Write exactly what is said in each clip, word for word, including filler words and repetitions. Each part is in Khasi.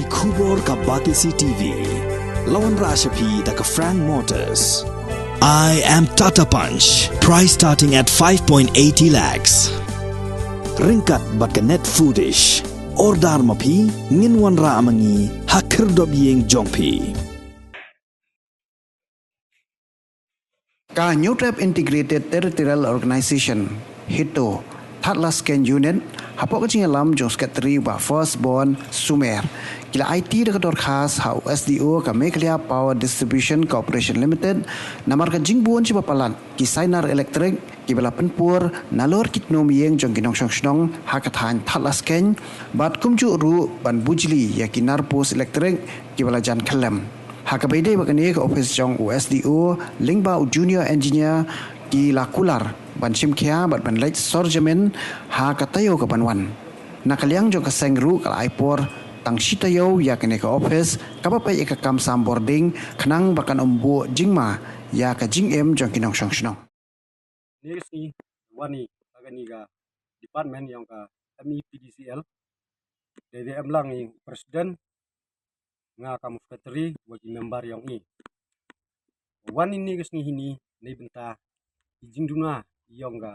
Khubor ka Batesi T V. La wanrah sha phi da ka Frank Motors. I am Tata Punch. Price starting at five point eighty lakhs. Ryngkat bad ka Net Foodish. Order ma phi, ngin wanrah ma ngi ha khyrdop ïing jong phi. Ka Hynñiewtrep Integrated Territorial Organization, HITO, Thadlaskein Unit, hapoh ka jingïalam jong Secretary Bah Firstborn Sumer, ki la aiti da ka dorkhas ha u S D O ka Meghalaya Power Distribution Corporation Limited, namar ka jingbun shi ba palat ki sainar elektrik kiba la pynpur nalor ki tnum ïing jong ki nongshong shnong ha ka thaiñ Thadlaskein, bad kumjuh ruh ban bujli ïa ki nar post elektrik kiba la jan khyllem. Ha kaba ïadei bad kane, ka ophis jong u S D O lyngba u junior engineer ki la kular ban shim khia bad ban leit sor jamin ha ka taïew kaban wan. Na ka liang jong ka seng ruh ka la ai por tang shi taïew ïa kane ka ophis kaba peit ïa ka kam sam bording, khnang ba kan ym buh jingma ïa ka jingim jong ki nongshong shnong. Kine ki sngi wan i ha kane ka department ïong ka M E P D C L. Dei dei em lang i president, nga kam u secretary, wa ki member ïong i. Wan i kine ki sngi hini neibynta i jingduna ïong ka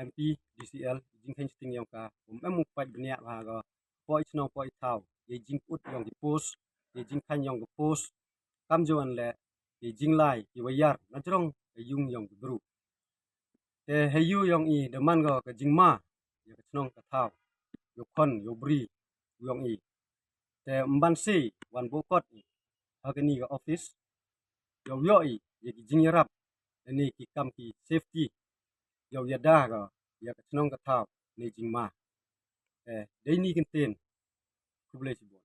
M P D C L, i jingkheiñ shting ïong ka, um em u pait bniah ha ka, poi shnong poi thaw, ïa i jingput ïong ki post, ïa i jingkheiñ ïong ki post, kam ju wan leh, ïa i jinglai ki wayar na jrong ka ïung ïong ki bru. Te ha ïu ïong i da man ka, ka jingma ïa ka shnong ka thaw, ïa u khon ïa u bri ïong i. Te ym ban sei wan buh kot i ha kane ka office, ïa u ïoh i ïa ki jingïarap, ïa ne ki kam ki safety, ïa u ïada ka, ïa ka shnong ka thaw ne jingma. Te dei ni kyntien. Khublei shibun.